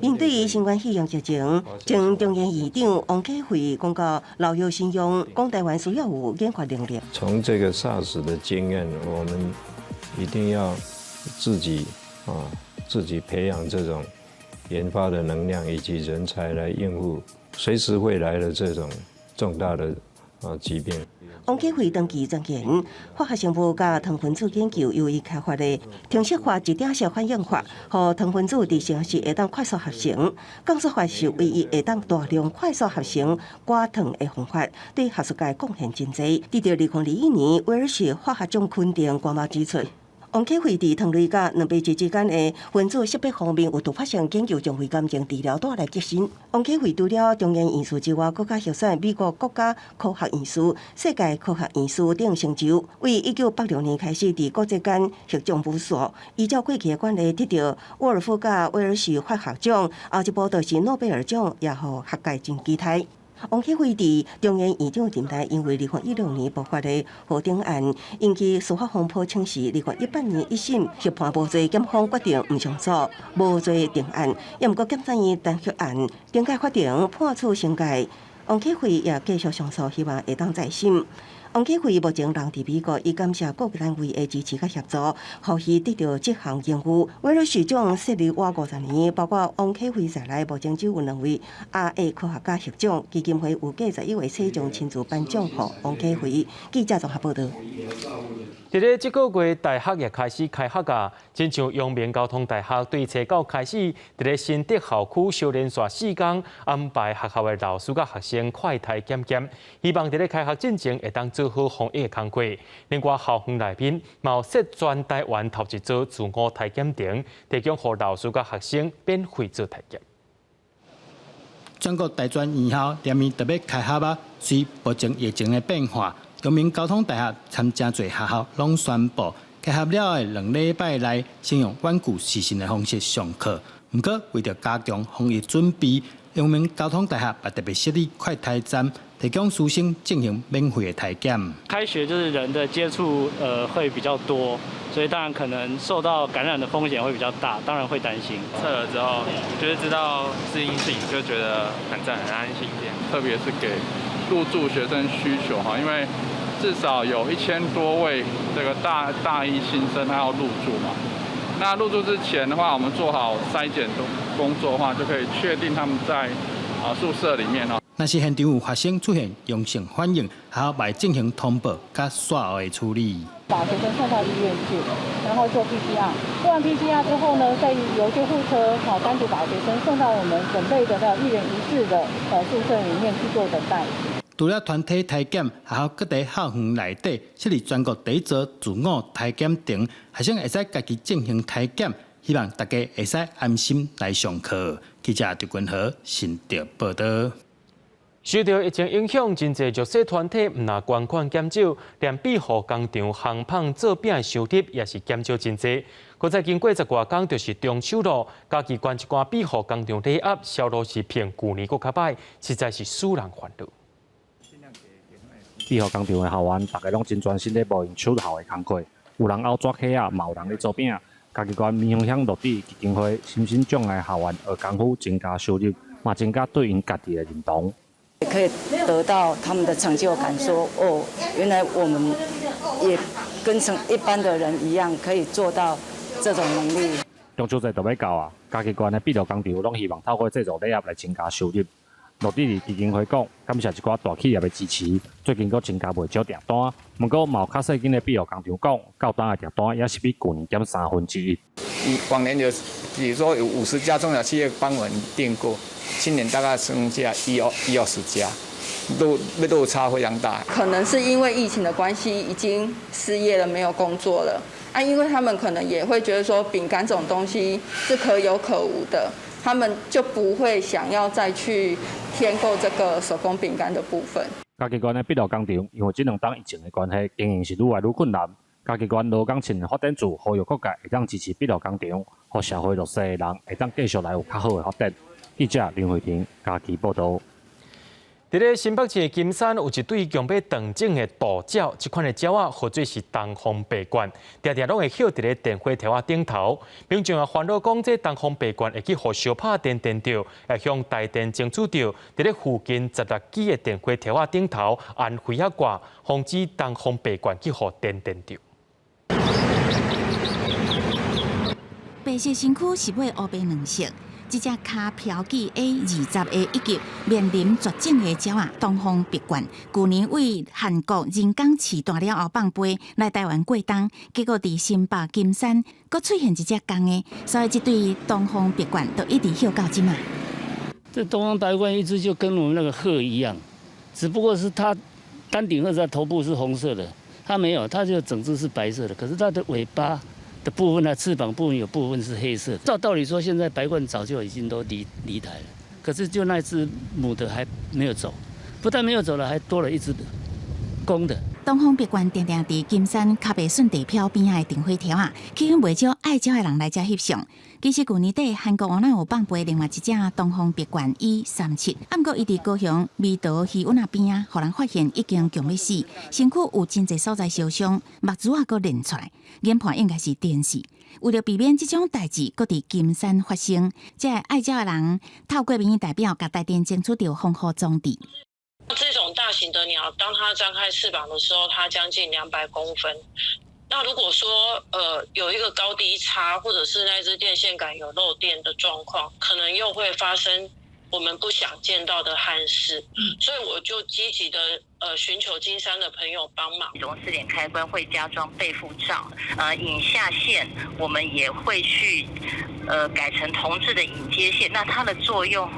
S5: 面對新冠肺炎疫情，前中研院長翁啟惠講到老有信用，講台灣需要有研發能力。
S17: 從這個 SARS 的經驗，我們一定要自己啊，自己培養這種研發的能量以及人才來應付隨時會來的這種重大的啊疾病。
S5: 翁啟惠長期鑽研化學生物佮糖分子研究，由伊開發的程式化一點式反應法，予糖分子佇實驗室會當快速合成。降速法是唯一會當大量快速合成寡糖的方法，對學術界貢獻真濟。得著2021年威爾士化學獎肯定，官網指出，翁啟惠佇糖類佮蛋白質之間的分子識別方面有突破性研究，將為癌症治療帶來革新。翁啟惠除了中研院士之外，閣較獲選美國國家科學院士、世界科學院士等成就。為1986年開始，佇國際間獲獎無數。依照過去的慣例，得著沃爾夫佮威爾士化學獎，後一步就是諾貝爾獎，也予學界真期待。翁啟惠佇中研院長任內，因為2016年爆發的和鼎案，引起司法風波，請示2018年一審獲判無罪，檢方決定毋上訴，無罪定案。也毋過檢察院彈劾案，頂屆法庭判處懲戒。翁啟惠也繼續上訴，希望會當再審。翁啟惠目前人佇美國，伊感謝各個單位的支持佮協助，予伊得著這項榮譽。威爾士獎設立滿50年，包括翁啟惠在內，目前只有兩位亞裔科學家獲獎。基金會預計11月初將親自頒獎予翁啟惠。記者綜合報道。
S1: 佇咧這個月，大學也開始開學啊！親像陽明交通大學對初九開始，佇咧新竹校區小連續4工安排學校的老師佮學生快篩檢檢，希望佇咧開學進前會當做好防疫的工作。另外，校園內面嘛有設全台灣頭一座自我體檢亭，提供予老師佮學生免費做體檢。
S18: 全國大專院校連綿著欲開學啊！隨目前疫情的變化，陽明交通大學參誠濟學校攏宣布，開學了的兩禮拜內，先用遠距視訊的方式上課。毋過為著加強防疫準備，陽明交通大學也特別設立快篩站，提供師生進行免費的篩檢。
S19: 開學就是人的接觸，會比較多，所以當然可能受到感染的風險會比較大，當然會擔心。
S20: 測了之後，就是知道是陰性，就覺得很讚，很安心點。
S21: 特別是給入住學生需求哈，因為至少有1000多位這個大一新生他要入住嘛。那入住之前的話，我們做好篩檢工作的話，就可以確定他們在宿舍裡面哦。
S18: 若是現場有學生出現陽性反應，學校會進行通報佮煞後的處理。
S22: 把學生送到醫院去，然後做 PCR。做完 PCR 之後呢，再由救護車好單獨把學生送到我們準備的那一人一室的宿舍裡面去做等待。
S18: 除了團體篩檢，學校閣佇校園內底設立全國第一座自我篩檢亭，學生會使家己進行篩檢，希望大家會使安心來上課。記者陳君和新竹報道。
S1: 受著疫情影響，真濟弱勢團體毋但捐款減少，連庇護工廠烘麭做餅的收入也是減少真濟。閣再經過十外工就是中秋囉，嘉義縣一寡庇護工廠禮盒銷路是比舊年閣較䆀，實在是使人煩惱。
S23: 庇護工廠的校員，逐家攏真專心咧無閒手頭的工課，有人拗紙皮仔，嘛有人咧做餅。嘉義縣民雄鄉樂智基金會心身障礙學員學功夫，增加收入，嘛增加對𪜶家己的認同。
S24: 可以得到他們的成就感，說哦，原來我們也跟成一般的人一樣，可以做到這種能力。
S23: 中秋節就欲到啊，嘉義縣的庇護工廠攏希望透過製作禮盒來增加收入。樂智基金會講，感謝一寡大企業的支持，最近閣增加袂少訂單。毋過，嘛有較細間的庇護工廠講，到今的訂單也是比舊年減一。
S25: 往年有，比如說有50家中小企業幫我們訂購，今年大概剩下一二十家，落差非常大。
S26: 可能是因為疫情的關係，已經失業了，沒有工作了。啊，因為他們可能也會覺得說，餅乾這種東西是可有可無的，他們就不會想要再去添購這個手工餅乾的部分。
S23: 嘉義縣的庇護工廠，因為這兩冬疫情的關係，經營是愈來愈困難。嘉義縣勞工青年發展處呼籲各界會當支持庇護工廠，予社會弱勢的人會當繼續來有較好的發展。記者林慧婷嘉義報導。
S1: 佇咧新北市的金山有一對強欲斷種的渡鳥，這款的鳥仔號做是東方白鸛，定定攏會歇佇咧電火柱仔頂頭。民眾也煩惱講，這東方白鸛會去予燒拍電電著，會予台電爭取著，佇咧附近16支的電火柱仔頂頭安飛仔掛，防止東方白鸛去予電電著。
S2: 白色身軀是尾烏白兩色。這隻跤標記 A 20-A1級面臨絕種的鳥仔，東方白鸛，舊年對韓國仁岡飼大了後放飛來台灣過冬，結果佇新北金山閣出現一隻公的，所以這對東方白鸛就一直歇到這馬。
S27: 這東方白鸛一隻就跟我們那個鶴一樣，只不過是它丹頂鶴在頭部是紅色的，它沒有，它就整隻是白色的，可是它的尾巴的部分呢，翅膀部分有部分是黑色。照道理說，現在白鸛早就已經都離台了，可是就那隻母的還沒有走，不但沒有走了，還多了一隻公的。
S2: 東方白鸛定定佇金山較袂順地表邊仔的電火柱仔，吸引袂少愛鳥的人來遮翕相。其實舊年底，韓國原來有放飛另外一隻東方白鸛 E37，毋過伊佇高雄美桃魚塭仔邊仔，予人發現已經強欲死，身軀有真濟所在燒傷，目珠仔閣裂出來，研判應該是電死。為著避免這種代誌閣佇金山發生，這个愛鳥的人透過民意代表，共台電爭取著防護裝置。
S28: 這種大型的鳥，當它張開翅膀的時候，它將近200公分。那如果說，有一個高低差，或者是那支電線桿有漏電的狀況，可能又會發生我們不想見到的憾事。所以我就積極的，尋求金山的朋友幫忙。
S29: 總四點開關會加裝備負罩，引下線我們也會去，改成銅製的引接線。那它的作用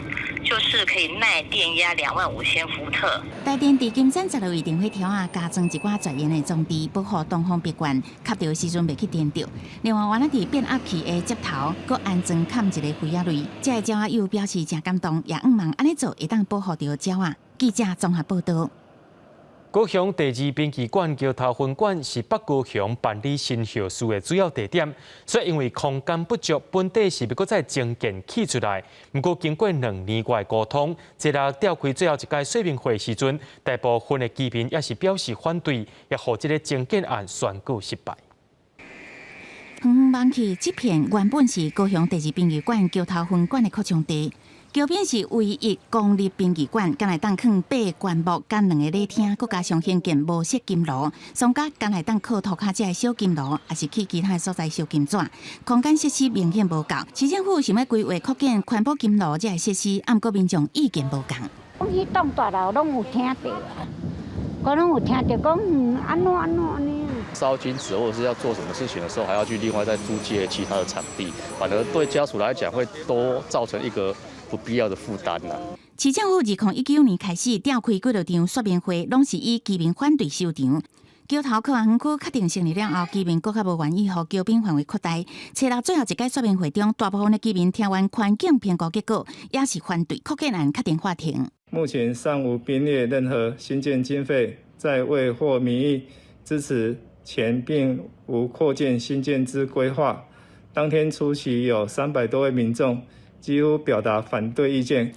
S29: 就是可以耐電壓25,000伏特。
S2: 台電佇金山16位電火柱仔，加裝一寡絕緣的裝置，保護東方白鸛吸著的時陣袂去電著。另外，原來佇變壓器的接頭，閣安裝崁一个飛仔類。這个鳥仔友表示誠感動，也向望按呢做會當保護著鳥仔。記者綜合報導。
S1: 高雄第二殯儀館橋頭分館是北高雄辦理身後事的主要地點，所以因為空間不足，本底是欲閣再增建起出來。毋過經過2年外溝通，這禮召開最後一屆說明會時陣，大部分的居民也是表示反對，也予這个增建案宣告失敗。
S2: 遠遠望去，這片原本是高雄第二殯儀館橋頭分館的擴充地。橋邊是唯一公立殯儀館，敢會當囥八个棺木佮兩个禮廳，閣加上興建無色金爐，喪家敢會當靠塗跤這个小金爐，抑是去其他所在燒金紙，空間設施明顯無夠。市政府想欲規劃擴建環保金爐這个設施，毋過民眾意見無仝。
S3: 講彼棟大樓攏有聽著，我攏有聽著講，按怎按怎按呢。
S4: 燒金紙或者是要做什麼事情的時候，還要去另外再租借其他的場地，反而對家屬來講會多造成一個不必要的負擔啦。
S2: 市政府2019年開始召開幾落場說明會，攏是以居民反對收場。橋頭科學園區確定成立了後，居民閣較無願意予橋邊範圍擴大。初六最後一屆說明會中，大部分的居民聽完環境評估結果，也是反對擴建案確定法庭。
S6: 目前尚無編列任何興建經費，在未獲民意支持前，並無擴建興建之規劃。當天出席有300多位民眾，幾乎表達反對意見。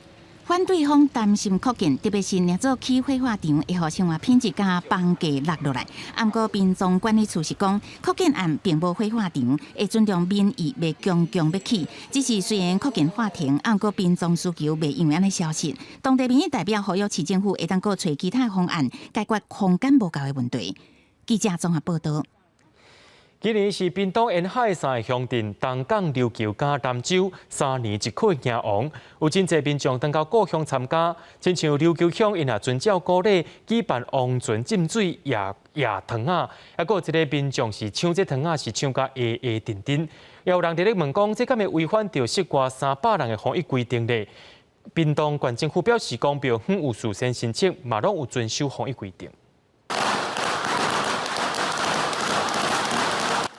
S2: 反對方擔心擴建，特別是若做起火化場，會予生活品質佮房價落落來。毋過殯葬管理處是講，擴建案並無火化場，會尊重民意，袂強強欲起。只是雖然擴建法庭，毋過殯葬需求袂因為按呢消失。當地民意代表呼籲市政府會當閣揣其他方案，解決空間無夠的問題。記者綜合報導。
S1: 今年是屏東沿海三个鄉鎮東港、琉球佮南州3年一考的迎王，有真濟民眾轉到故鄉參加。親像琉球鄉，𪜶也遵照古禮舉辦王船浸水夜夜糖仔，抑閣有一个民眾是搶這糖仔，是搶甲會會振振。也有人佇咧問講，這敢會違反著室外300人的防疫規定咧？屏東縣政府表示，講廟方有事先申請，嘛攏有遵守防疫規定。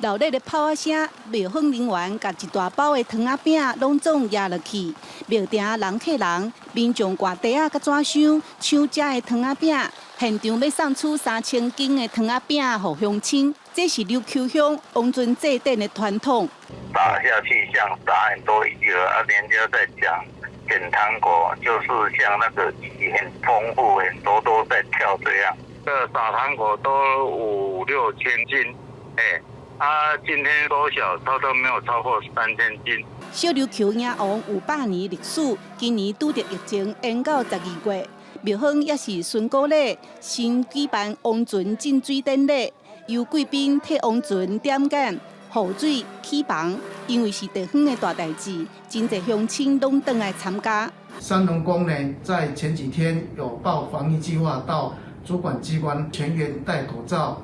S7: 熱熱的炮仔聲，廟方人員共一大包的糖仔餅攏總壓落去。廟埕人客人，民眾掛袋仔佮紙箱搶遮的糖仔餅，現場欲送出3000斤的糖仔餅予鄉親，這是琉球鄉王船祭典的傳統。
S8: 撒下去像撒很多魚啊，人家在講撿糖果，就是像那個魚很豐富，很多都在跳這樣。這撒糖果都五六千斤，欸。啊，今天多少？他都沒有超過3000斤。
S7: 小琉球迎王有100年歷史，今年拄著疫情延到12月。廟方也是循古禮，先舉辦王船浸水典禮，由貴賓替王船點簡、雨水、起房。因為是地方的大代誌，真濟鄉親攏轉來參加。
S9: 三龍宮呢，在前幾天有報防疫計劃到主管機關，全員戴口罩。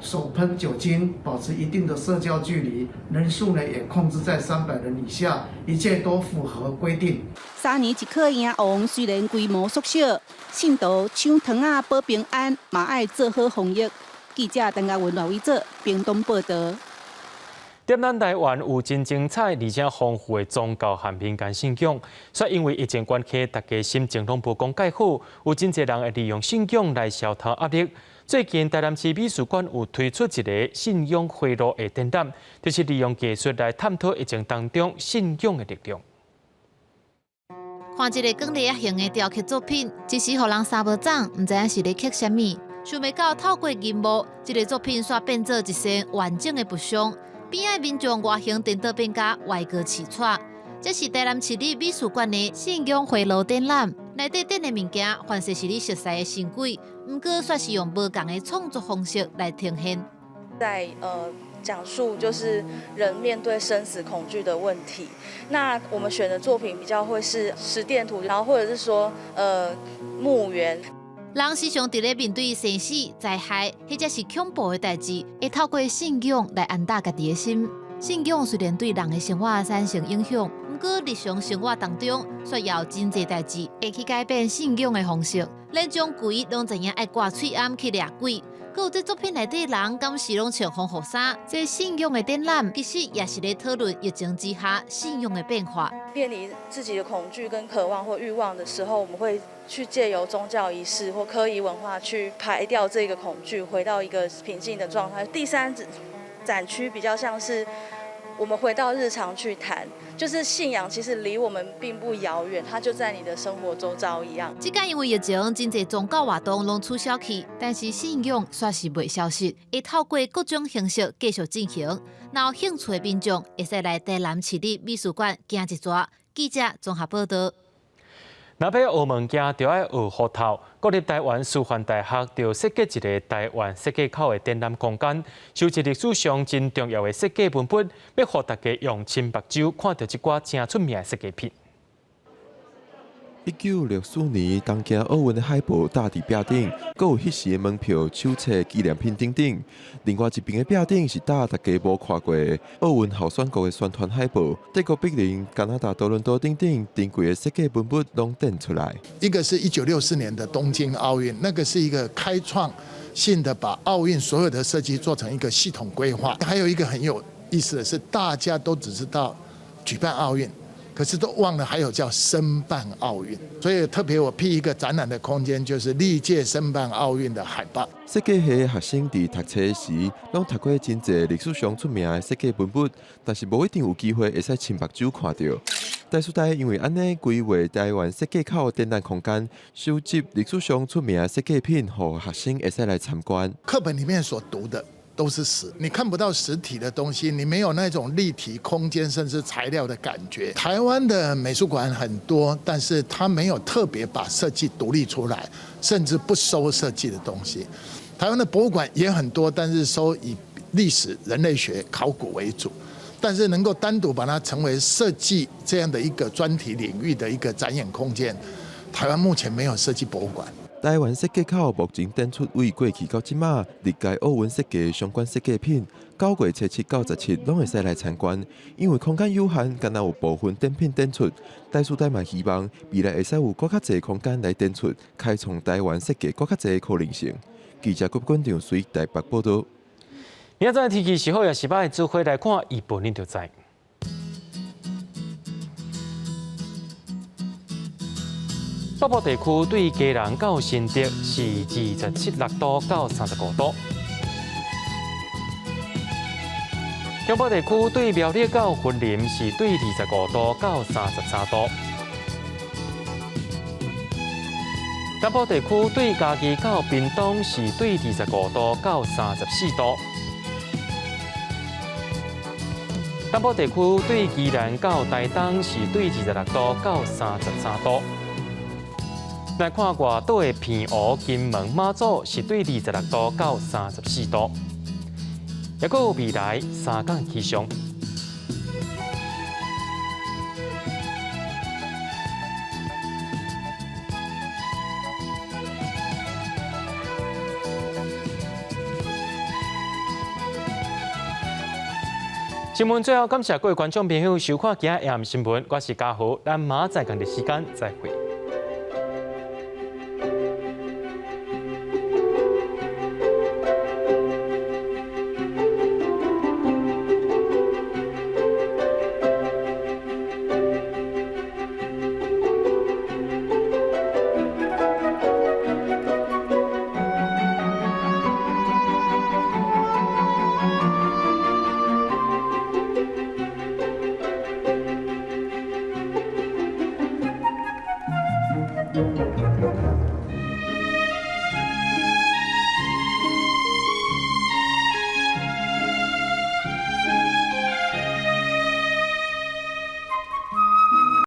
S9: 手噴酒精，保持一定的社交距離，人數呢也控制在300人以下，一切都符合規定。
S7: 3年一考迎王雖然規模縮小，信徒搶糖仔保平安，嘛愛做好防疫。記者陳嘉文、賴偉哲，屏東報導。
S1: 佇咱台灣有真精彩而且豐富的宗教和民間信仰，所以因為疫情關係，大家心情攏無講蓋好，有真濟人會利用信仰來消除壓力。最近台南市美術館有推出一个信仰回路的展覽，就是利用藝術來探討疫情當中信仰的力量。
S10: 看這个捲螺仔形的雕刻作品，一時予人三無掌，毋知影是咧刻啥物。想袂到透過銀幕，這个作品煞變做一身完整的佛像。邊仔民眾外形顛倒變甲歪哥刺掣。這是台南市立美術館的信仰回路展覽，內底展的物件，凡勢是你熟悉的神鬼，毋過煞是用無仝的創作方式來呈現。
S11: 在講述就是人面對生死恐懼的問題。那我們選的作品比較會是十殿圖，然後或者是說墓園。
S10: 人時常佇咧面對生死、災害，或者是恐怖的代誌，會透過信仰來安撫家己的心。信仰雖然對人的生活產生影響，毋過日常生活當中，卻也有真濟代誌會去改變信仰的方式。連將鬼攏知影愛掛喙罨去掠鬼，閣有這作品內底人，敢是攏穿防護衫？這信仰的展覽，其實也是咧討論疫情之下信仰的變化。
S11: 面臨自己的恐懼跟渴望或慾望的時候，我們會去借由宗教儀式或科儀文化去排掉這個恐懼，回到一個平靜的狀態。第三展區比較像是我們回到日常去談，就是信仰其實離我們並不遙遠，它就在你的生活周遭一樣。
S10: 這屆因為疫情，真濟宗教活動攏取消去，但是信仰煞是袂消失，會透過各種形式繼續進行。若有興趣的民眾，會使來台南市立美術館行一逝。記者綜合報道。
S1: 若欲學物件，就愛學斧頭。國立臺灣師範大學就設計一个臺灣設計口的展覽空間，收集歷史上真重要的設計文本，欲予大家用親目睭看著這寡誠出名的設計品。
S5: 1964年東京奧運的海報貼佇壁頂，閣有彼時的門票、手冊、紀念品等等。另外一邊的壁頂是貼大家無看過的奧運候選國的宣傳海報，德國柏林、加拿大多倫多等等珍貴的設計文物攏展出來。
S12: 一個是1964年的東京奧運，那個是一個開創性的把奧運所有的設計做成一個系統規劃。還有一個很有意思的是，大家都只知道舉辦奧運。可是都忘了還有叫申辦奧運，所以特別我闢一個展覽的空間，就是歷屆申辦奧運的海報。
S5: 設計系學生佇讀冊時，攏讀過真濟歷史上出名的設計文物，但是無一定有機會會使親目睭看著。台師大因為按呢規劃臺灣設計口展覽空間，收集歷史上出名的設計品，予學生會使來參觀。
S12: 課本裡面所讀的都是死，你看不到實體的東西，你沒有那種立體空間甚至材料的感覺。台灣的美術館很多，但是它沒有特別把設計獨立出來，甚至不收設計的東西。台灣的博物館也很多，但是收以歷史、人類學、考古為主，但是能夠單獨把它成為設計這樣的一個專題領域的一個展演空間，台灣目前沒有設計博物館。
S5: 臺灣設計口目前展出為過去到這馬歷屆奧運設計相關設計品，9月初7到17攏會使來參觀。因為空間有限，干焦有部分展品展出。台師大嘛希望未來會使有閣較濟空間來展出，開創臺灣設計閣較濟可能性。記者郭館長隨台北報道。
S1: 明仔載天氣是好抑是䆀，做伙來看預報，恁就知。北部地區對基隆到新竹是27.6度到35度。中部地區對苗栗到雲林是對25度到33度。南部地區對嘉義到屏東是對25度到34度。南部地區對宜蘭到台東是對26度到33度。來看外島的澎湖、金門、馬祖是對26度到34度，抑閣有未來3工氣象。新聞最後感謝各位觀眾朋友收看今仔夜新聞，我是嘉豪，咱明仔載仝個時間再會。